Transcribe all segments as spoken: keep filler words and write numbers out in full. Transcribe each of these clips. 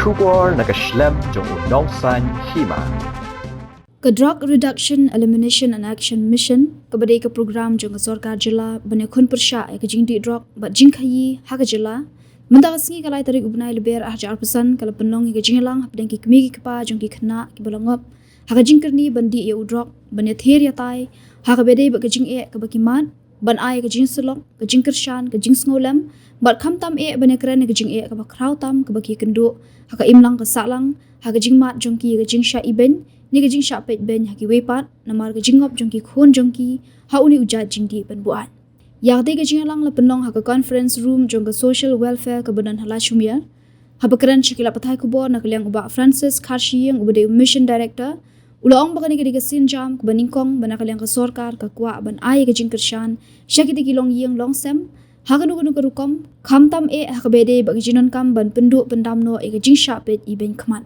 Khubor na ka shlem jong u nongsaiñ hima. Ka Drug Reduction, Elimination and Action Mission, kaba dei ka program jong ka sorkar jylla ban ïakhun pyrshah ïa ka jingdih drug bad jingkhaii ha ka jylla, mynta ka sngi ka lai tarik u bnai Lber ar hajar arphew san ka la pynlong ïa ka jingïalang hapdeng ki kmie ki kpa jong ki khynnah kiba la ngop ha ka jingkyrni ban dih ïa u drug, ban ïathir ïatai ha kaba dei bad ka jingeh kaba ki mad, ban ai ka jingsyllok, ka jingkyrshan, ka jingsngewlem, bad khamtam eh ban ïakren ïa ka jingeh kaba khraw tam kaba ki ïakynduh ha ka imlang ka sahlang, ha ka jingmad jong ki ïa ka jingshah ibeiñ ne ka jingshah peit beiñ ha kiwei pat namar ka jingngop jong ki khun jong ki ha une u jait jingdih ban buaid. Ïa katei ka jingïalang la pynlong ha ka conference room jong ka Social Welfare kaba don ha Laitumkhrah. Haba kren sha ki lad pathai khubor na ka liang u Bah Francis Kharshiing uba dei u Mission Director, u la ong ba kane ka dei ka sienjam kaba nyngkong ba na ka liang ka sorkar ka kwah ban ai ka jingkyrshan sha kitei ki longïing longsem ha kano kano ka rukom, khamtam eh ha kaba dei bad ka jingdonkam ban pynduh pyndam noh ïa ka jingshah peit ibeiñ khmat.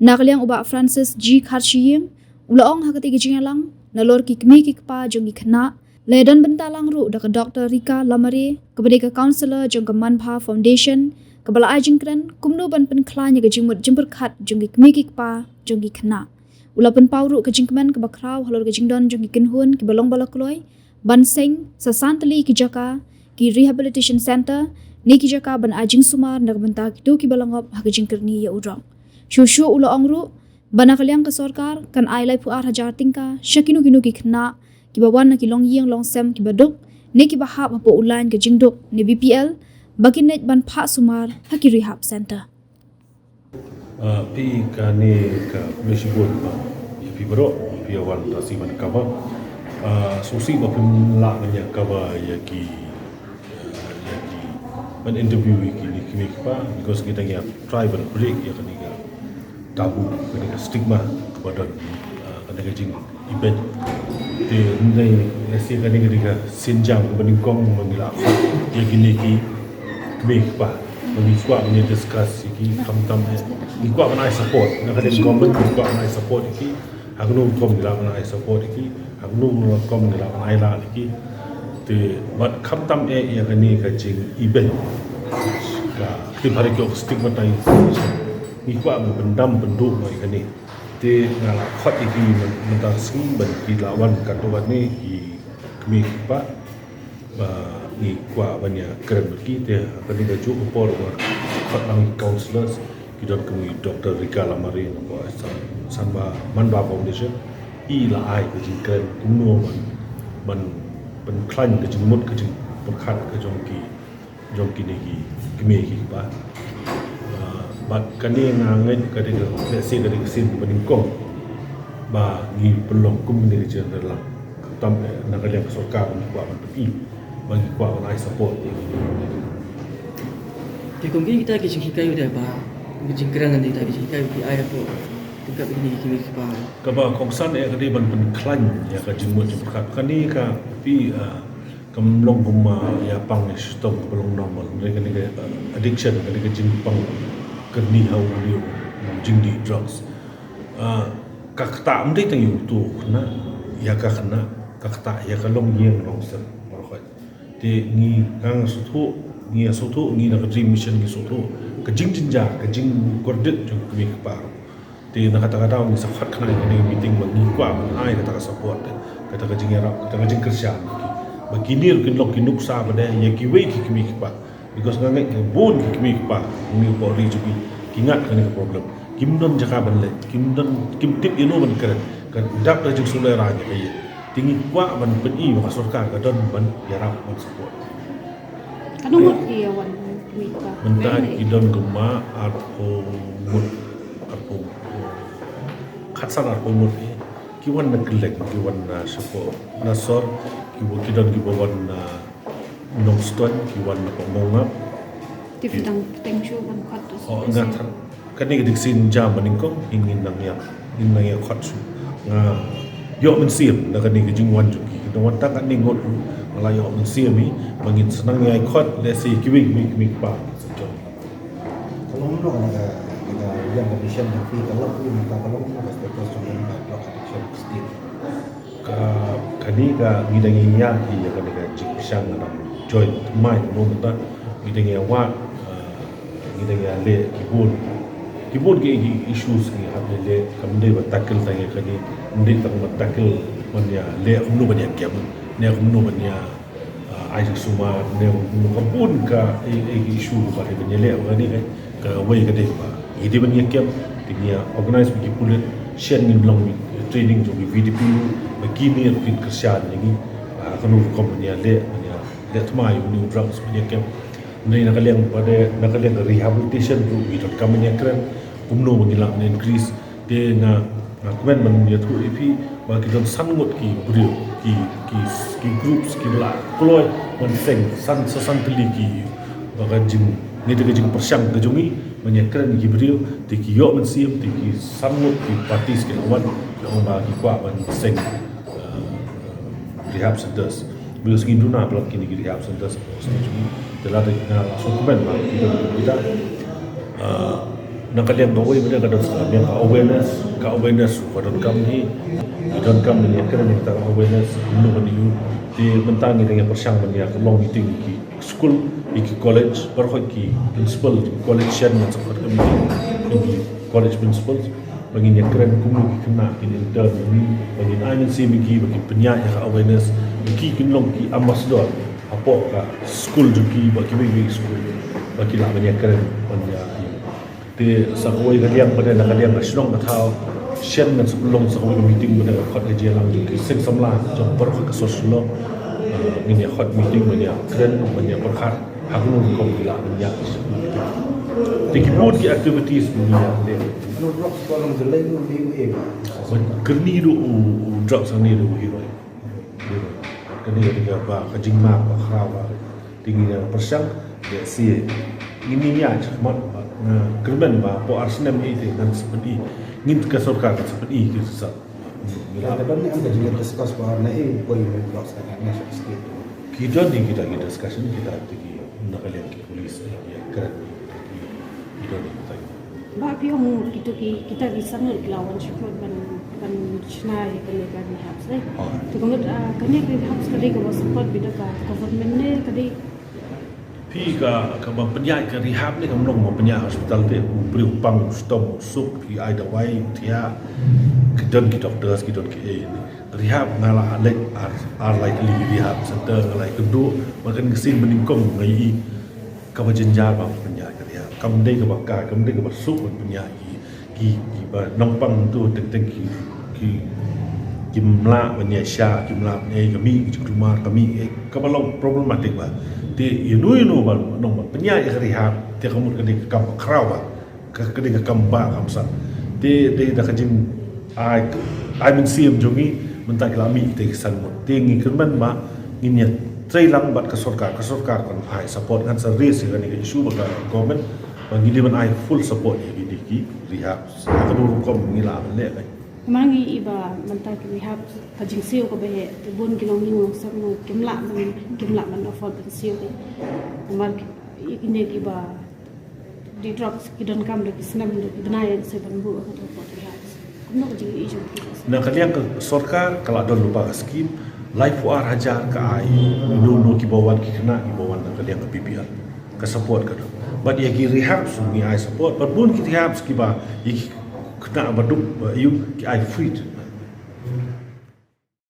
Na ka liang u Bah Francis G Kharshiing, u la ong ha katei ka jingïalang, nalor ki kmie ki kpa jong ki khynnah, la ïadon bynta lang ruh da ka Doktor Rika Lamare, kaba dei ka counselor jong ka Manbha Foundation, kaba la ai jingkren kumno ban pynkhlaiñ ïa ka jingmut jingpyrkhat jong ki kmie ki kpa jong ki khynnah. U la pynpaw ruh ka jingkmen kaba khraw halor ka jingdon jong ki kynhun kiba long ba la kloi ban seng sa san tylli ki jaka, ki rehabilitation center, ne ki jaka ban ai jingsumar na ka bynta kito kiba la ngop ha ka jingkyrni ïa u drug. Shuh shuh u la ong ruh ba na ka liang ka sorkar kan ai laiphew ar hajar tyngka sha kino kino ki khynnah kiba wan na ki longïing longsem kiba duk ne kiba hap hapoh u lain ka jingduk ne B P L, ba kin leit ban phah sumar ha ki rehab center. Ah, phi kane ka mishibun ba ïa phi baroh phi ïa wan ta si ban cover. Ah, sngewsih ba phim lah ban ïa cover ïa ki, ah, ïa ki ban interview ïa ki, ïa ki kmie ki kpa, because ngi dang ïa try ban break ïa kane ka taboo, kane ka stigma kaba don, ah, kane ka jing event. Te hynrei lehse kane ka dei ka sienjam kaba nyngkong ba ngi la khot ïa kine ki kmie ki kpa ba ngi kwah ban ïa discuss ïa ki khamtam eh. Ngi kwah ban ai support na ka liang government, ngi kwah ban ai support ïa ki ha kano ka rukom ngi lah ban ai support ïa ki, ha kano ka rukom ngi lah ban ai lad ïa ki. Te bad khamtam eh ïa kane ka jing event ka kti bha ki ong stigmatization. Ngi kwah ban pyndam pynduh noh ïa kane. Te nga la khot ïa ki mynta ka sngi ban ki la wan katto katne ki kmie ki kpa ba ngi kwah ban ïa kren bad ki. Te ha kane kajuh ka por nga khot lang ki counsellors, ki don kum i Doctor Rika Lamare na ka San, Sanba Manbha Foundation. I la ai ka jingkren kumno ban, ban pynkhlaiñ ka jingmut ka jingpyrkhat ka jong ki, jong kine ki kmie ki kpa. Ah, bad kane nga ngeit ka dei ka, lehse ka dei ka sien kaba nyngkong ba ngi pynlong kum kane ka jingïalang. Tam, eh, na ka liang ka sorkar ngi kwah ban pyni ba ngi kwah ban ai support. Te kum kine kita ki jinghikai u dei ba, ki jingkren ngan dei kita ki jinghikai ki ai hapoh tyngka kine ki kmie ki kpa. Kaba kongsan eh ka dei ban pynkhlaiñ ïa ka jingmut jingpyrkhat. Kane ka phi, ah, kam long kum, ah, ïa pang ïa shitom kaba long normal. Kane ka, ah, addiction, kane ka jingpang kyrni ha u, u jingdih drugs. Ah, ka ktah ym dei tang ïa uto u khynnah, ïa ka khynnah, ka ktah ïa ka longïing longsem baroh khoit. Te ngi, nga sngewthuh, ngi ïa sngewthuh, ngi na ka Dream Mission ngi sngewthuh ka jingjynjar, ka jingkordit jong ki kmie ki kpa. Te na kata ka daw ngi sa khot khnang ïa kane ka meeting ba ngi kwah ban ai kata ka support, kata ka jingïarap, kata ka jingkyrshan ba kine ruh kin long ki nuksa ba dei ïa kiwei ki kmie ki kpa. Because nga ngeit ki bun ki kmie ki kpa ngi hapoh ri jong ngi ki ngat kane ka problem. Kim don jaka ban leit, kim don, kim tip ïano ban kren. Ka dap da jingsngewlehrain ïa ka ïing. Te ngi kwah ban pyni ba ka sorkar ka don ban ïarap ban support. Katno ngut ki ïa wan kmie ki kpa? Mynta ki don kumba arphew ngut, arphew, khatsan arphew ngut eh. Ki wan na kylleng, ki wan na shapoh, na sor, ki wa, ki don kiba wan na Nongstoiñ, ki wan na Mawngap. Te phi dang bteng shuh ban khot. Oh, nga thrang. Kane ka dei ka sien jam ba nyngkong, ngin nang ïa, ngin nang ïa khot shuh. Nga ïoh mynsiem na kane ka jingwan jong ki. Ki dang wan tang katne ngut ruh, nga la ïoh mynsiem hi ba ngin sa nang ïa khot, lehse kiwei kiwei kmie kpa. Ka long kumno kane ka, kane ka Young Commission jong phi, ka long kumno, ka status jong ka drug addiction state? Ka, kane ka ngi dang ïa ïa ki ïa kane ka jingpyrshang, nga dang join thymmai kumno mynta, ngi dang ïa wad, ah, ngi dang ïa leh ki bun, Ki bun ki issues ki hap ïaleh, kam dei ban tackle tang ïa kane, kam dei tang ban tackle ban ïaleh kumno ban ïa kem, ne kumno ban ïa, ah, ai sumar, ne kumno, ka bun ka, eh, eh, issue ba dei ban ïaleh ba kane, eh, kawei ka dei ba ngi dei ban ïa kem, te ngi ïa organize bad ki pulit, shen ngin long training jong ki V D P U, ba kine ruh kin kyrshan ïa ngi, ah, kano rukom ban ïaleh, ban ïaleh thma ïa une u drugs ban ïa kem. Hynrei na ka liang ba dei, na ka liang ka rehabilitation ruh ngi donkam ban ïa kren, kumno ba ngin lah ban increase. Te nga, nga kmen ban ïathuh ïa phi ba ki don san ngut ki briew, ki, ki, ki groups kiba la kloi ban seng, san, sa san tylli ki, ba ka jing, ngi te ka jingpyrshang ka jong ngi ban ïa kren ïa ki briew, te ki ïoh mynsiem, te ki san ngut ki parties ki la wan, ki ong ba ki kwah ban seng, uh, rehab centers. Because ngi duna palat kine ki rehab centers hapoh state jong ngi. Te lada nga la sngewkmen ba ki don kita, ah, na ka liang kawei ba dei ka don sa ka liang ka awareness, ka awareness ruh ka donkam hi. Ki donkam ban ïa kren ïa kita ka awareness, kumno ban ïoh. Te mynta ngi dang ïa pyrshang ban ïa ka long meeting ki skul, ïa ki college, baroh ki principal, ki college shen ngan sa khot ka meeting, ki college principals, ba ngin ïa kren kumno ki khynnah kin intern ïa ngi, ba ngin ai mynsiem ïa ki, ba kin pynïaid ïa ka awareness, ba ki kin long ki ambassador hapoh ka skul jong ki, ba kiwei kiwei skul, ba ki lah ban ïa kren, ban ïa, ïa. Te sa kawei ka liang ba dei na ka liang ka shnong ka thaw, shen ngan sa pynlong sa kawei ka meeting ba dei ka khot ka jingïalang jong ki seng samla jong baroh ka sor Shillong. Ah, ngin ïa khot meeting ban ïa kren, ban ïa pyrkhat ha kano rukom ki lah ban ïa. Te ki bun ki activities ban ïa leh. Kyrni ruh u, u drugs, kyrni ruh u heroin. Kane ka dei kaba ka jingma ba khraw ba. Te ngi ïa pyrshang, ïa si. Ngi ïa shakhmat ba, nga kyrmen ba hapoh ar snem ïa te ngan sa pyni. Ngin, ka sorkar ngan sa pyni ki sa. Ngi la. Ka don ne em ka jingdiscuss ba na ei u poi u drugs ka ne sha state. Ki don ne kita ki discussion kita te ki na ka liang ki police, eh, ïa kren ki, ki don ne kita. Ba phi ong kito ki, kita ki san ngut ki la wan shakhmat ban, ban shna ïa kane ka rehab, eh. Ah. Te ka mut, ah, kane ka rehab ka dei kaba support beit da ka government ne ka dei? Phi, ka, kaba pynïaid ka rehab ne kam long ba pynïaid hospital te, u briew u pang, u shitom, u suk, ki ai dawai, u thiah, ki don ki doctors, ki don ki ei ne. Rehab nga la leit ar, ar lai tylli ki rehab center, nga la ïakynduh bad kane ka sien banyngkong, nga ïohi kaba jynjar ba pynïaid ka rehab. Kam dei kaba kai, kam dei kaba suk ban pynïaid ki, ki, kiba nongpang tu teng teng ki, ki, kim lah ban ïaishah, kim lah ban ïa ka mih ka jingkulmar, ka mih, eh, kaba long problematic ba. Te ïano ïano ba nong ban pynïaid ïa ka rehab, te ka mut ka dei ka kam ba khraw ba. Ka, ka dei ka kam ba kam san. Te, te da ka jing ai, ai mynsiem jong ngi, mynta ki la mih te ki san ngut. Te ngi kyrmen ba ngin ïa trei lang bad ka sorkar, ka sorkar kan ai support, ngan sa raise ïa kane ka issue bad ka government ba ngi dei ban ai full support ïa kine ki rehab. Ka dei rukom ngi la leh. Namar ngi i ba mynta ki rehab ka jingsiew kaba heh, te bun ki longïing longsem kim lah ban, kim lah ban afford ban siew. Namar ki, i kine kiba dei drugs ki donkam da ki snem da ki bnai, ïa se ban buh ka dei ka rehab. Kumno ka jingïohi jong phi? Na ka liang ka sorkar ka la don lypa ka skim, laiphew ar hajar ka ai. Ïano ïano kiba wan, ki khynnah kiba wan na ka liang ka B P L, ka support ka don. Bad ïa ki rehab ruh ngi ai support. Bad bun ki rehab kiba ïa ki khynnah ba duk ba ïoh ki ai free.